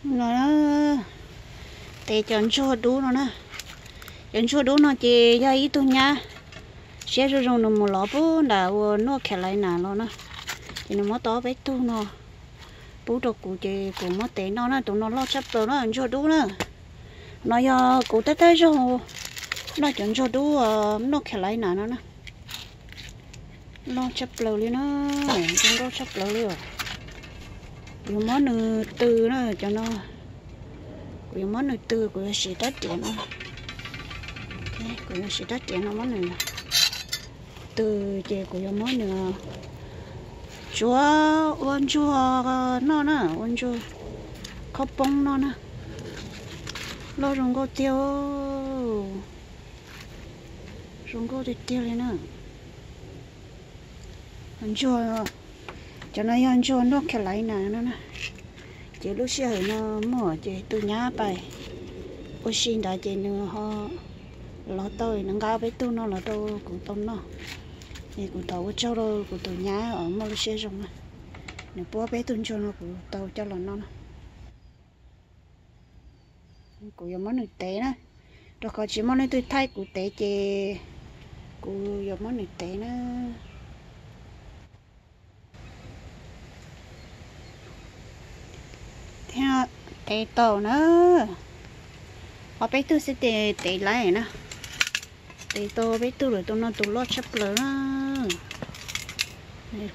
No, tev cov ntsuag dub no na. Cov ntsuag dub no ces yog ib tug nyab siab zoo zoo nws mus lov pub nram ua North Carolina los na. Ces nws muab tau peb tug no pub rau kuv ces kuv muab tev noj na. Tus no loj tshaj plaws na, ntsuag dub na. No yog kuv tab tab zog noj cov ntsuag dub North Carolina no na. Loj tshaj plaws li na, zoo nkauj tshaj plaws li os. Kuv yuav muab nws tw na, cov no kuv yuav muab nws tw, kuv yuav siv rab riam no, kuv yuav siv rab riam no muab nws tw, ces kuv yuav muab nws tsuav ua ntsuag noj na, ua ntsuag khaub poob noj na. Loj zoo nkauj tiag, zoo nkauj tiag tiag li na. Ntsuag, cov no yog ntsuag North Carolina no na. Ces lub sij hawm no muaj ces tus nyab pais ua si ntawd ces nws ho los tau, nws nqa peb tug no los rau kuv tau noj. Es kuv thov ua tsaug rau kuv tus nyab uas muaj lub siab zoo na, nws pub peb tug ntsuag no kuv tau coj los noj na. Kuv yuav muab nws tev na, rau qhov tsis muaj leej twg thaij kuv tev ces kuv yuav muab nws tev na. Thiab tev tau na, ob peb tug xwb ces tev lawm na. Tev tau peb tug lawm, tus no tus loj tshaj plaws na.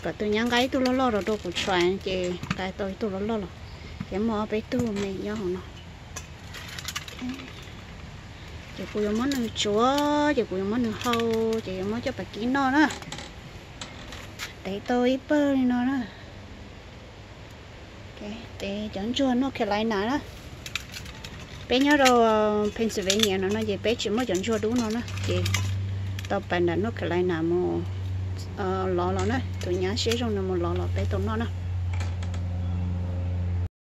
Kom tus nyab nqa ib tug loj loj los rau kuv tsuav ces nqa tau ib tug loj loj los, ces muaj ob peb tug me nyob hauv no. Ces kuv yuav muab nws tsuav, ces kuv yuav muab nws hau, ces yuav muab coj pas kib noj na. Tev tau ib pawg li no na. Tev cov ntsuag North Carolina na. Peb nyob rau Pennsylvania no no ces peb tsis muaj cov ntsuag dub no na, ces tau pais nram North Carolina mus lov los na. Tus nyab siab zoo nws mus lov los peb tau noj na.